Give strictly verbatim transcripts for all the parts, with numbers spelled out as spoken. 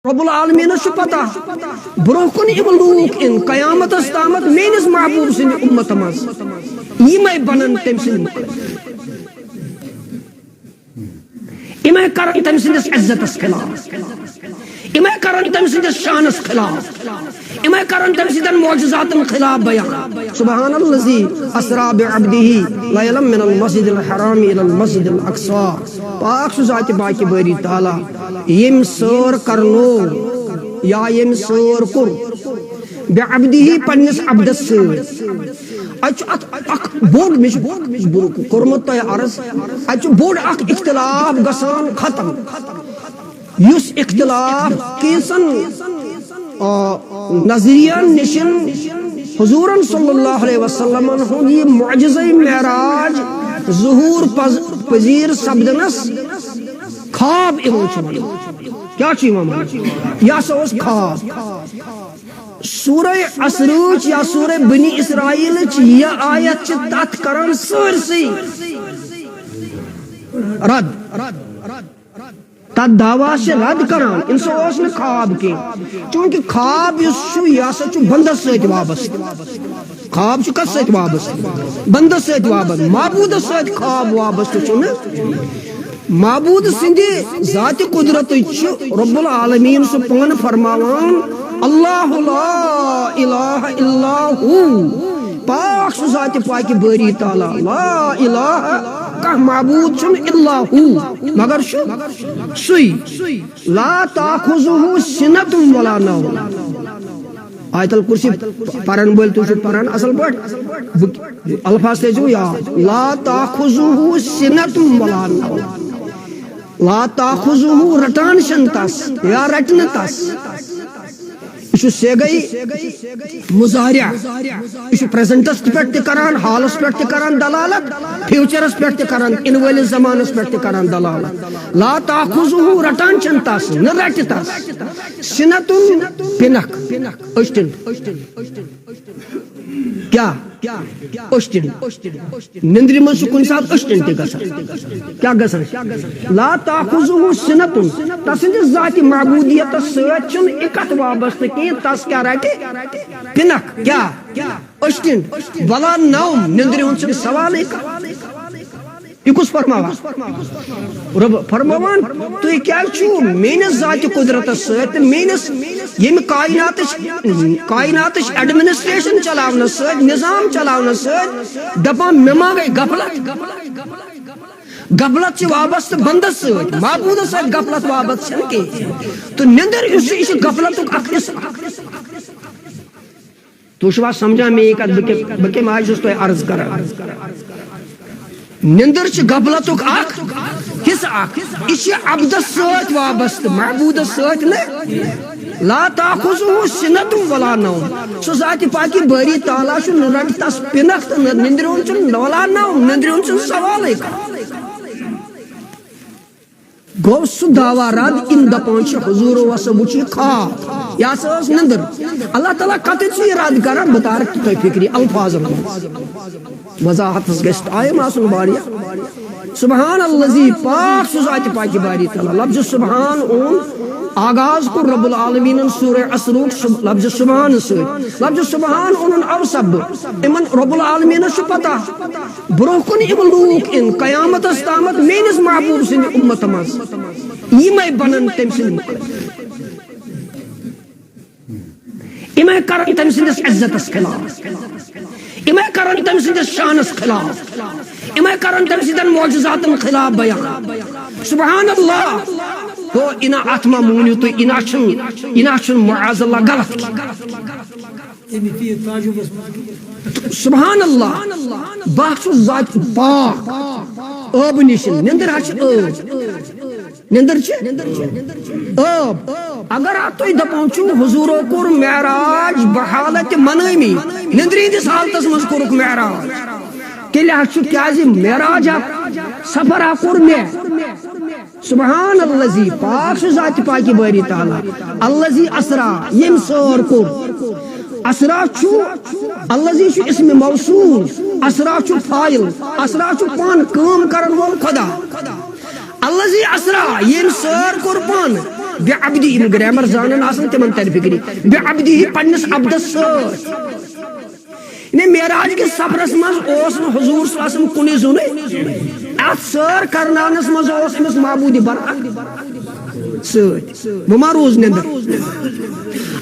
رب العالمینس چھُ پتہ، برونٛہہ کُن یِم لوٗکھ یِن قیامتس تامتھ میٲنِس محبوب سٕنٛدِ اُمتہٕ منٛز، یِمے بنن تٔمۍ سٕنٛدِ مُقلد۔ یِمے کرن تٔمۍ سٕنٛدِس عزتس خلاف، یِمے کرن تٔمۍ سٕنٛدِس شانس خلاف، یِمے کرن تٔمۍ سٕنٛدٮ۪ن معجزاتن خلاف بیان۔ سبحان الذی اسرا بعبدہ لیلا من المسجد الحرام الی المسجد الاقصی۔ پاک سُہ ذاتِ پاکِ باری تعالیٰ، ییٚمۍ سٲر کرنو یا ییٚمۍ سٲر کوٚر بعبدہ، پننِس عبدس سۭتۍ۔ اتہِ چھُ اتھ اکھ بوٚڑ، مےٚ چھُ بوٚڑ، مےٚ چھُ بوٚڑ کوٚرمُت تۄہہِ عرض، اتہِ چھُ بوٚڑ اکھ اختلاف گژھان ختم، یُس اختلاف کینٛژن، آ، نظریَن نِشن حضورن صلی اللہ علیہ وسلمن ہُنٛد یہِ معجزہ معراج ظہور پز-، پذیر سپدنس خواب یِوان چھُ وننہٕ۔ کیٛاہ چھُ یِوان وننہٕ؟ یہِ ہسا اوس خواب۔ سورہ اسرٕچ یا سورہ بنی اسرائیلٕچ یہِ آیت چھِ تتھ کران سٲرسٕے رد۔ تتھ دعویٰ چھِ رد کران، أمۍ سُہ اوس نہٕ خواب کینٛہہ، چونکہ خواب یُس چھُ، یہِ ہسا چھُ بندس سۭتۍ وابستہٕ۔ خواب چھُ کتھ سۭتۍ وابستہٕ؟ بندس سۭتۍ وابستہٕ، معبودس سۭتۍ خواب وابستہٕ چھُنہٕ۔ معبود سٕنٛدِ ذاتِ قدرتٕچ چھُ رب العالمین سُہ پانہٕ فرماوان، اللہ لا الہ الا ہو، پاک سُہ ذاتِ پاکِ باری تعالیٰ، لا الہ، کانٛہہ معبود چھُنہٕ الا ہو، مگر چھُ سُے۔ لا تاخذہ سنۃ ولا نوم۔ آیت الکرسی پرن وٲلۍ، تُہۍ چھِو پران اصل پٲٹھۍ؟ بہٕ الفاظ تھٲیزیو یاد۔ لا تاخذہ سنۃ ولا نوم۔ لا تاخذہ، رٹان چھنہٕ تس یا رٹہِ نہٕ تس۔ یہِ چھُ صیغہ مضارع۔ یہِ چھُ پریزنٹس پٮ۪ٹھ تہِ کران، حالس پٮ۪ٹھ تہِ کران دلالت، فیوچرس پٮ۪ٹھ تہِ کران، یِنہٕ وٲلِس زمانس پٮ۪ٹھ تہِ کران دلالت۔ لا تاخذہ، رٹان چھنہٕ تس، نہ رٹہِ تس۔ سنۃ، پِنکھ، أچھن۔ کیٛاہ؟ أچھن۔ نندرِ منٛز چھُ کُنہِ ساتہٕ أچھن تہِ گژھان۔ کیٛاہ گژھان؟ لا تاخذہ سنۃ، تسٕنٛدِ ذاتِ معبودیتس سۭتۍ چھُنہٕ یہِ کتھ وابستہٕ کینٛہہ، تس کیٛاہ رٹہِ؟ پِنکھ۔ کیٛاہ؟ أچھن۔ ولا نوم، نندرِ ہُنٛد چھُنہٕ سوالٕے کانٛہہ۔ یہِ کُس فرماوان؟ رب فرماوان، تُہۍ کیٛازِ چھِو میٲنِس ذاتِ قدرتس سۭتۍ تہٕ میٲنِس ییٚمہِ کائناتٕچ، کائناتٕچ ایڈمنسٹریشن چلاونس سۭتۍ، نظام چلاونس سۭتۍ دپان، مےٚ ما گٔے غفلت؟ غفلت چھِ وابستہٕ بندس سۭتۍ، معبودس سۭتۍ غفلت وابستہٕ چھنہٕ کینٛہہ۔ تہٕ نندر یُس چھُ، یہِ چھُ غفلتُک اکھ حصہٕ۔ تُہۍ چھِوا سمجھان میٛٲنۍ کتھ؟ بہٕ کیٛاہ، بہٕ کَمہِ آیہِ چھُس تۄہہِ عرض کران؟ نندر چھِ غفلتُک اکھ حصہٕ اکھ۔ یہِ چھِ عبدس سۭتۍ وابستہٕ، معبودس سۭتۍ نہٕ۔ لا تاخذہ سنۃ ولا نوم۔ سُہ ذاتِ پاکِ باری تعالیٰ چھُ، نہ رٹہِ تس پِنکھ تہٕ نہ نندرِ ہُنٛد چھُنہٕ، ولا نوم، نندرِ ہُنٛد چھُنہٕ سوالٕے کانٛہہ۔ گوٚو سُہ دعویٰ رد، یِم دپان چھِ حضور وسا وُچھ یہِ خواب، یہِ ہسا ٲس نندر۔ اللہ تعالیٰ کتٮ۪تھ چھُ یہِ رد کران؟ بہٕ تارٕ تۄہہِ فکرِ الفاظن منٛز۔ وضاحتس گژھِ ٹائم آسُن واریاہ۔ سبحان الذی، پاک سُہ ذاتِ پاکِ باری تعالیٰ۔ لفظ سبحان اوٚن، آغاز کوٚر رب العالمینن سورہ اسرُک سب-، لفظ سبحان سۭتۍ۔ لفظ سبحان اوٚنُن او سبب۔ یِمن رب العالمینس چھُ پتہ، برونٛہہ کُن یِم لوٗکھ یِن قیامتس تامتھ میٲنِس محبوب سٕنٛدِ اُمتہٕ منٛز، یِمے بنن تٔمۍ سٕنٛدِ مُقلد۔ یِمے کرن تٔمۍ سٕنٛدِس عزتس خلاف، یِمے کرن تٔمۍ سٕنٛدِس شانس خلاف، یِمے کرن تٔمۍ سٕنٛدٮ۪ن معجزاتن خلاف بیان۔ سبحان اللہ۔ گوٚو، یہِ نہ اتھ ما مٲنِو تُہۍ، یہِ نہ چھُنہٕ، یہِ نہ چھُنہٕ معاذ اللہ غلط۔ تٔمِس تہِ یہِ تعجُبس منٛز۔ سبحان اللہ۔ بہٕ ہا چھُس ذاتِ پاک، ٲبہٕ نِش۔ نِندٕر ہا چھِ ٲب۔ نِندٕر چھِ ٲب۔ اگر ہا تُہۍ دَپان چھِو حضوٗرو کوٚر معراج بحالتِ منٲمی، نِندرِ ہٕنٛدِس حالتس منٛز کوٚرُکھ معراج، تیٚلہِ ہا چھُ، کیٛازِ معراج ہا، سفر ہا کوٚر مےٚ۔ سبحان الذی، پاک چھُ ذاتِ پاکِ باری تعالیٰ۔ الذی اسرا، ییٚمۍ سٲر کوٚر۔ اسرا چھُ، الذی چھُ اسم موصول، اسرا چھُ فاعل، اسرا چھُ پانہٕ کٲم کرن وول خدا۔ الذی اسرا، ییٚمۍ سٲر کوٚر پانہٕ۔ بے عبدی، یِم گرامر زانان آسن تِمن ترِ فکرِ، بے عبدی، پننِس عبدس سۭتۍ۔ یعنی معراج کِس سفرس منٛز اوس نہٕ حضور صلی اللہ علیہ وسلم کُنُے زوٚنُے، اتھ سٲر کرناونس منٛز اوس أمِس معبود برحق سۭتۍ۔ وۄنۍ ما روٗز نِندٕر؟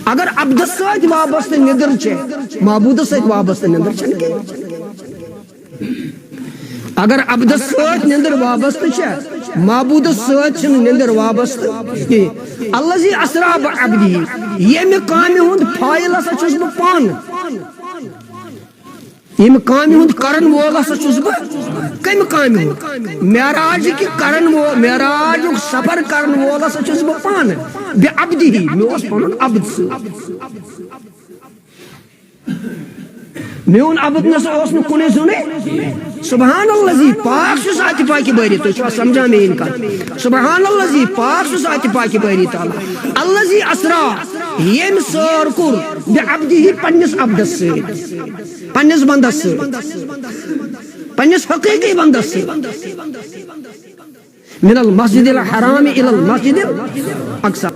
اگر عبدس سۭتۍ وابستہٕ نِندٕر چھےٚ، معبودس سۭتۍ وابستہٕ نِندٕر چھنہٕ کینٛہہ۔ اگر عبدس سۭتۍ نِندٕر وابستہٕ چھےٚ، معبودس سۭتۍ چھنہٕ نِندٕر وابستہٕ کینٛہہ۔ الذی اسری بعبدہ، ییٚمہِ کامہِ ہُنٛد فاعل ہسا چھُس بہٕ پانہٕ، ییٚمہِ کامہِ ہُنٛد کرن وول ہسا چھُس بہٕ۔ کمہِ کامہِ ہُنٛد؟ معراج کہِ کرن وول، معراجُک سفر کرن وول ہسا چھُس بہٕ پانہٕ۔ بے عبدہ، مےٚ اوس پنُن عبد سۭتۍ۔ میون عبد نسا اوس نہٕ کُنے زوٚنُے۔ سبحان الذی، پاک چھُ ذاتِ پاکِ باری، تُہۍ چھِوا سمجھان میٲنۍ کتھ؟ سبحان الذی، پاک چھُ ذاتِ پاکِ باری تعالیٰ۔ الذی اسری، ییٚمۍ سٲر کوٚر، بے عبدہ، پننِس عبدس سۭتۍ، پننِس بندس سۭتۍ، پننِس حقیقی بندس سۭتۍ۔ من المسجد الحرام الی المسجد الاقصی۔